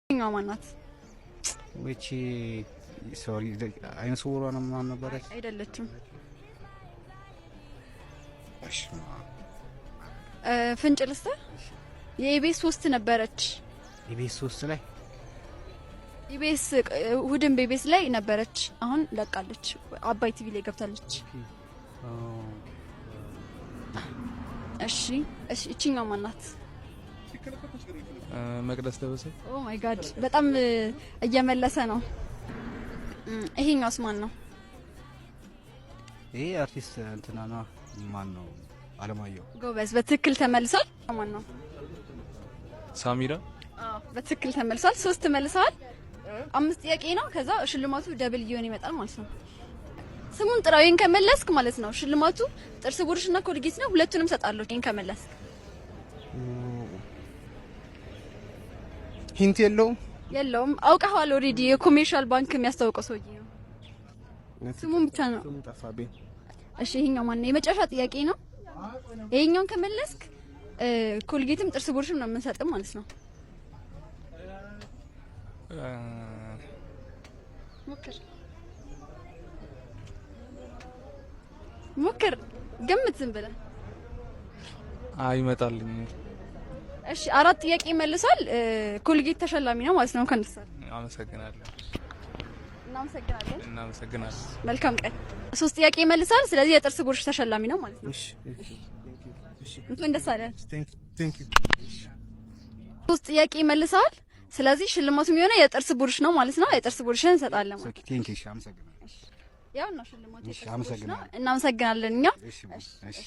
ይችኛዋ ማናት? ወይቺ sorry፣ አይነ ስውሯ ነው ምናምን ነበረች። አይደለችም። እሺ። ፍንጭ ልስጥህ። የኢቢኤስ ሶስት ነበረች። ኢቢኤስ ሶስት ላይ? ኢቢኤስ፣ እሁድን በኢቢኤስ ላይ ነበረች። አሁን ለቃለች። አባይ ቲቪ ላይ ገብታለች። እሺ፣ እቺኛው ማናት? መቅደስ ደበሳይ። Oh my God፣ በጣም እየመለሰ ነው። ይሄኛውስ ማን ነው? ይሄ አርቲስት እንትና ነው፣ ማን ነው? አለማየሁ። ጎበዝ፣ በትክክል ተመልሷል። ማን ነው? ሳሚራ። አዎ፣ በትክክል ተመልሷል። ሶስት መልሰዋል። አምስት ጥያቄ ነው። ከዛ ሽልማቱ double እየሆነ ይመጣል ማለት ነው። ስሙን ጥራው። ይሄን ከመለስክ ማለት ነው ሽልማቱ ጥርስ ብሩሽና ኮልጌት ነው። ሁለቱንም ሰጣለሁ። ይሄን ከመለስክ። Hint የለውም? የለውም። አውቀኸዋል already። የ Commercial Bank የሚያስታውቀው ሰውዬ ነው። ስሙን ብቻ ነው። ስሙ ጠፋብኝ። እሺ፣ ይሄኛው ማን ነው? የመጨረሻ ጥያቄ ነው። ይሄኛውን ከመለስክ ኮልጌትም ጥርስ ብሩሽም ነው የምንሰጥም ማለት ነው። ሞክር ሞክር፣ ገምት ዝም ብለህ። አይመጣልኝ። እሺ፣ አራት ጥያቄ መልሷል። ኮልጌት ተሸላሚ ነው ማለት ነው። እንኳን ደስ አለህ። አመሰግናለሁ። እናመሰግናለን። እናመሰግናለን። መልካም ቀን። ሶስት ጥያቄ መልሷል። ስለዚህ የጥርስ ብሩሽ ተሸላሚ ነው ማለት ነው። እሺ። እንኳን ደስ አለህ። Thank you. ሶስት ጥያቄ መልሰዋል። ስለዚህ ሽልማቱ የሚሆነው የጥርስ ብሩሽ ነው ማለት ነው። የጥርስ ብሩሽን እንሰጣለን ማለት ነው። Thank you፣ አመሰግናለሁ። ያው ነው ሽልማቱ እሺ፣ የጥርስ ብሩሽ ነው። አመሰግናለሁ። እናመሰግናለን እኛ። እሺ እሺ።